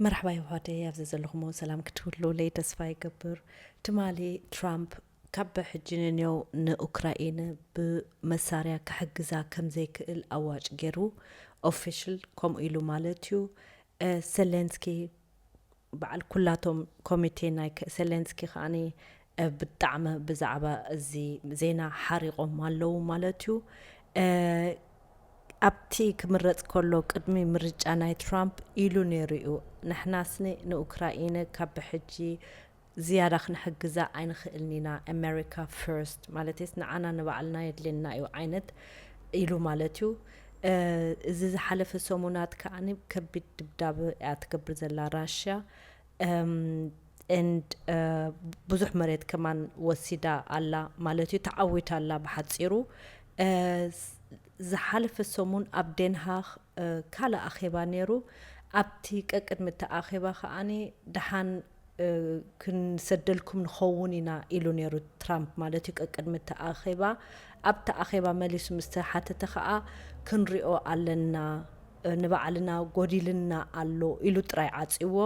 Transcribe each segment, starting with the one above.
መርሓባ ይብሖተይ፣ ኣብዚ ዘለኹሞ ሰላም ክትህልውለይ ተስፋ ይገብር። ትማሊ ትራምፕ ካብ ሕጂ ንኔው ንኡክራኢን ብመሳርያ ክሕግዛ ከም ዘይክእል ኣዋጭ ገይሩ፣ ኦፊሽል ከምኡ ኢሉ ማለት እዩ። ሰሌንስኪ በዓል ኩላቶም ኮሚቴ ናይ ዜሌንስኪ ከዓኒ ብጣዕሚ ብዛዕባ እዚ ዜና ሓሪቖም ኣለዉ ማለት እዩ። ኣብቲ ክምረጽ ከሎ ቅድሚ ምርጫ ናይ ትራምፕ ኢሉ ነይሩ እዩ፣ ንሕናስኒ ንኡክራኢን ካብ ብሕጂ ዝያዳ ክንሕግዛ ኣይንኽእልን ኢና፣ ኣሜሪካ ፈርስት ማለትስ ንዓና ንባዕልና የድልየና እዩ ዓይነት ኢሉ ማለት እዩ። እዚ ዝሓለፈ ሰሙናት ከዓኒ ከቢድ ድብዳብ እያ ትገብር ዘላ ራሽያ። And ብዙሕ መሬት ከማን ወሲዳ ኣላ ማለት እዩ፣ ተዓዊታ ኣላ ብሓፂሩ። ዝሓለፈ ሰሙን ኣብ ዴንሃክ ካልእ ኣኼባ ነይሩ። ኣብቲ ቀቅድሚ እቲ ኣኼባ ከዓኒ ደሓን ክንሰደልኩም ንኸውን ኢና ኢሉ ነይሩ ትራምፕ ማለት እዩ። ቀቅድሚ እቲ ኣኼባ ኣብቲ ኣኼባ መሊሱ ምስ ተሓተተ ከኣ ክንሪኦ ኣለና፣ ንባዕልና ጎዲልና ኣሎ ኢሉ ጥራይ ዓጺዎ።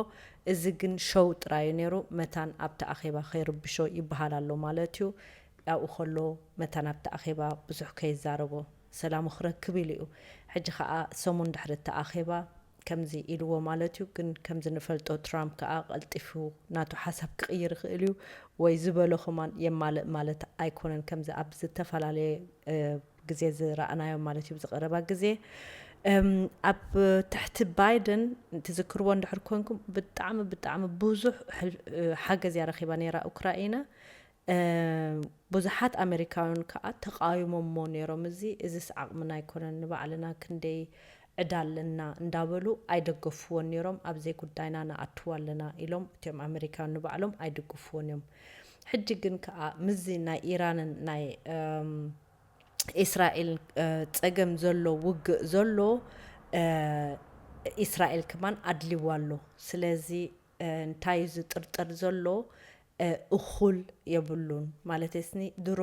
እዚ ግን ሾው ጥራይ እዩ ነይሩ። መታን ኣብቲ ኣኼባ ከይርብሾ ይበሃል ኣሎ ማለት እዩ። ኣብኡ ከሎ መታን ኣብቲ ኣኼባ ብዙሕ ከይዛረቦ ሰላሙ ክረክብ ኢሉ እዩ። ሕጂ ከኣ ሰሙን ድሕሪ እቲ ኣኼባ ከምዚ ኢልዎ ማለት እዩ። ግን ከምዚ ንፈልጦ ትራምፕ ከኣ ቀልጢፉ ናቱ ሓሳብ ክቕይር ይኽእል እዩ ወይ ዝበሎ ከማን የማልእ ማለት ኣይኮነን። ከምዚ ኣብ ዝተፈላለየ ግዜ ዝረኣናዮም ማለት እዩ ብዝቐረባ ግዜ። ኣብ ትሕቲ ባይደን ትዝክርዎ እንድሕር ኮንኩም ብጣዕሚ ብጣዕሚ ብዙሕ ሓገዝ እያ ረኺባ ነይራ ኡክራኢና። ብዙሓት ኣሜሪካውያን ከዓ ተቃዊሞሞ ነይሮም። እዚ እዚስ ዓቕምና ኣይኮነን፣ ንባዕልና ክንደይ ዕዳ ኣለና እንዳበሉ ኣይደገፍዎን ነይሮም። ኣብ ዘይጉዳይና ንኣትዋ ኣለና ኢሎም እቲኦም ኣሜሪካውያን ንባዕሎም ኣይድግፍዎን እዮም። ሕጂ ግን ከዓ ምስዚ ናይ ኢራንን ናይ እስራኤል ፀገም ዘሎ ውግእ ዘሎ እስራኤል ከማን ኣድልዋ ኣሎ። ስለዚ እንታይ ዝጥርጠር ዘሎ እኹል የብሉን ማለት ስኒ ድሮ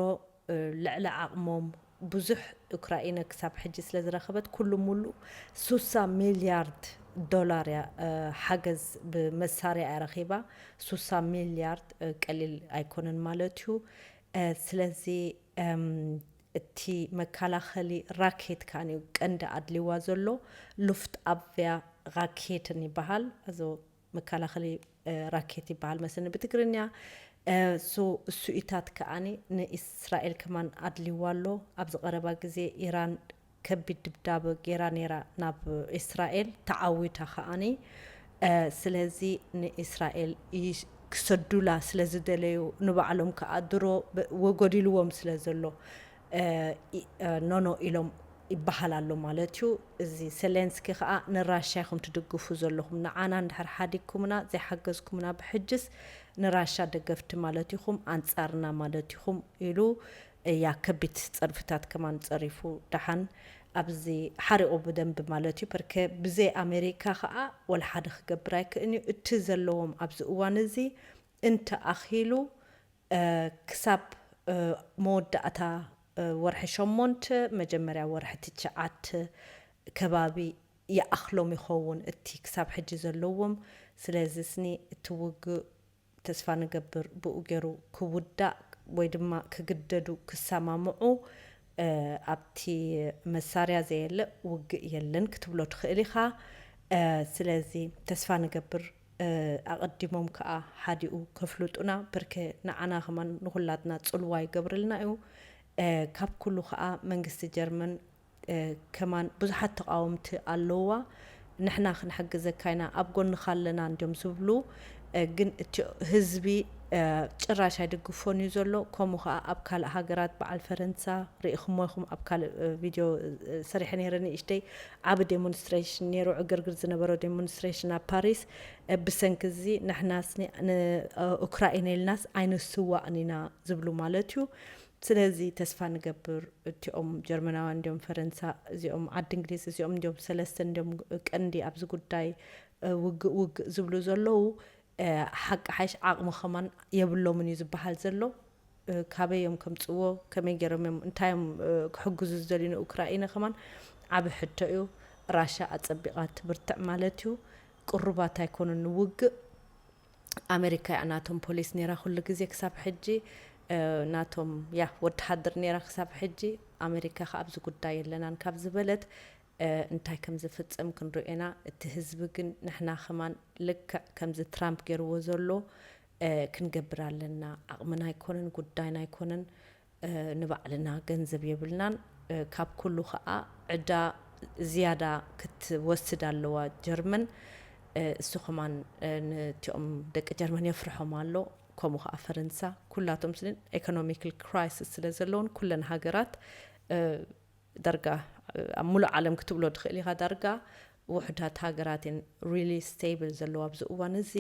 ልዕሊ ዓቕሞም ብዙሕ ኡክራኢነ ክሳብ ሕጂ ስለ ዝረኸበት ኩሉ ሙሉ ሱሳ ሚልያርድ ዶላር እያ ሓገዝ ብመሳርያ እያ ረኺባ። ሱሳ ሚልያርድ ቀሊል ኣይኮነን ማለት እዩ። ስለዚ እቲ መከላኸሊ ራኬት ከዓኒ እዩ ቀንዲ ኣድልዋ ዘሎ። ሉፍት ኣብያ ራኬትን ይበሃል። እዚ መከላኸሊ ራኬት ይበሃል መስኒ ብትግርኛ። እሱ እሱኢታት ከዓኒ ንእስራኤል ከማን ኣድልዋ ኣሎ። ኣብዚ ቀረባ ግዜ ኢራን ከቢድ ድብዳብ ገይራ ነይራ ናብ እስራኤል፣ ተዓዊታ ከዓኒ። ስለዚ ንእስራኤል ክሰዱላ ስለ ዝደለዩ ንባዕሎም ከዓ ድሮ ወጎዲልዎም ስለ ዘሎ ኖኖ ኢሎም ይበሃል ኣሎ ማለት እዩ። እዚ ሴሌንስኪ ከዓ ንራሻ ኢኹም ትድግፉ ዘለኹም፣ ንዓና እንድሕር ሓዲግኩምና ዘይሓገዝኩምና ብሕጅስ ንራሻ ደገፍቲ ማለት ኢኹም፣ ኣንጻርና ማለት ኢኹም ኢሉ እያ ከቢድ ጸርፍታት ከማን ጸሪፉ ደሓን ኣብዚ ሓሪቑ ብደንብ ማለት እዩ። ፐርከ ብዘይ ኣሜሪካ ከዓ ወላ ሓደ ክገብር ኣይክእልን እዩ። እቲ ዘለዎም ኣብዚ እዋን እዚ እንተ ኣኺሉ ክሳብ መወዳእታ ወርሒ ሸሞንተ መጀመርያ ወርሒ ትሽዓተ ከባቢ ይኣኽሎም ይኸውን እቲ ክሳብ ሕጂ ዘለዎም። ስለዚ ስኒ እቲ ውግእ ተስፋ ንገብር ብኡ ገይሩ ክውዳእ ወይ ድማ ክግደዱ ክሰማምዑ ኣብቲ መሳርያ ዘየለ ውግእ የለን ክትብሎ ትኽእል ኢኻ። ስለዚ ተስፋ ንገብር ኣቐዲሞም ከኣ ሓዲኡ ከፍልጡና፣ ብርኬ ንዓና ከማን ንኹላትና ጽልዋ ይገብርልና እዩ። ካብ ኩሉ ከኣ መንግስቲ ጀርመን ከማን ብዙሓት ተቓወምቲ ኣለውዋ። ንሕና ክንሕግዘካ ኢና፣ ኣብ ጎንኻ ኣለና እንድዮም ዝብሉ፣ ግን እቲ ህዝቢ ጭራሽ ኣይድግፎን እዩ ዘሎ። ከምኡ ከኣ ኣብ ካልእ ሃገራት በዓል ፈረንሳ ርኢኹሞ ኢኹም፣ ኣብ ካልእ ቪድዮ ሰሪሐ ነይረ ንእሽተይ ዓቢ ዴሞንስትሬሽን ነይሩ፣ ዕግርግር ዝነበሮ ዴሞንስትሬሽን ኣብ ፓሪስ። ብሰንኪ እዚ ንሕናስ ንኡክራኢን ኢልናስ ኣይንስዋእን ኢና ዝብሉ ማለት እዩ። ስለዚ ተስፋ ንገብር እቲኦም ጀርመናውያን እንዲኦም ፈረንሳ እዚኦም ዓዲ እንግሊዝ እዚኦም እንዲኦም ሰለስተ እንዲኦም ቀንዲ ኣብዚ ጉዳይ ውግእ ውግእ ዝብሉ ዘለዉ ሓቂ ሓይሽ ዓቕሚ ከማን የብሎምን እዩ ዝበሃል ዘሎ። ካበይ እዮም ከምፅዎ፣ ከመይ ገይሮም እዮም፣ እንታይ እዮም ክሕግዙ ዝደልዩ ንኡክራኢነ ከማን ዓብ ሕቶ እዩ። ራሻ ኣፀቢቓ ትብርትዕ ማለት እዩ። ቅሩባት ኣይኮኑን ንውግእ። ኣሜሪካ እያ ናቶም ፖሊስ ነይራ ኩሉ ግዜ ክሳብ ሕጂ፣ ናቶም ያ ወተሃደር ነይራ ክሳብ ሕጂ። ኣሜሪካ ከ ኣብዚ ጉዳይ የለናን ካብ ዝበለት እንታይ ከም ዝፍጽም ክንሪኦ ኢና። እቲ ህዝቢ ግን ንሕና ከማን ልክዕ ከምዚ ትራምፕ ገይርዎ ዘሎ ክንገብር ኣለና። ዓቕምና ኣይኮነን፣ ጉዳይና ኣይኮነን። ንባዕልና ገንዘብ የብልናን። ካብ ኩሉ ከዓ ዕዳ ዝያዳ ክትወስድ ኣለዋ ጀርመን። እሱ ከማን ነቲኦም ደቂ ጀርመን የፍርሖም ኣሎ። ከምኡ ከዓ ፈረንሳ፣ ኩላቶም ስለ ኢኮኖሚካል ክራይሲስ ስለ ዘለውን ኩለን ሃገራት ዳርጋ ኣብ ሙሉእ ዓለም ክትብሎ ትኽእል ኢኻ። ዳርጋ ውሑዳት ሃገራት እየን ሪሊ ስቴብል ዘለዋ ኣብዚ እዋን እዚ።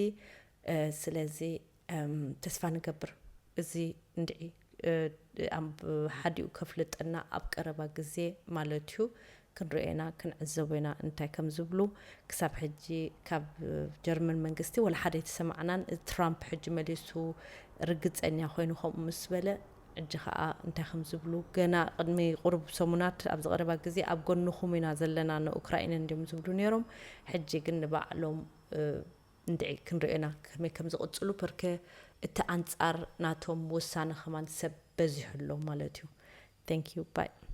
ስለዚ ተስፋ ንገብር እዚ እንድዒ ኣብ ሓዲኡ ከፍልጠና ኣብ ቀረባ ግዜ ማለት እዩ። ክንሪኦ ኢና፣ ክንዕዘቦ ኢና እንታይ ከም ዝብሉ። ክሳብ ሕጂ ካብ ጀርመን መንግስቲ ወላ ሓደ ኣይተሰማዕናን። ትራምፕ ሕጂ መሊሱ ርግፀኛ ኮይኑ ከምኡ ምስ በለ፣ ሕጂ ከዓ እንታይ ከም ዝብሉ ገና ቅድሚ ቁሩብ ሰሙናት ኣብዚ ቀረባ ግዜ ኣብ ጎንኹም ኢና ዘለና ንኡክራይን እንዲዮም ዝብሉ ነይሮም። ሕጂ ግን ንባዕሎም እንድዒ ክንሪኦ ኢና ከመይ ከም ዝቕፅሉ፣ ፐርከ እቲ ኣንፃር ናቶም ውሳነ ከማን ሰብ በዚሑ ኣሎ ማለት እዩ። Thank you bye።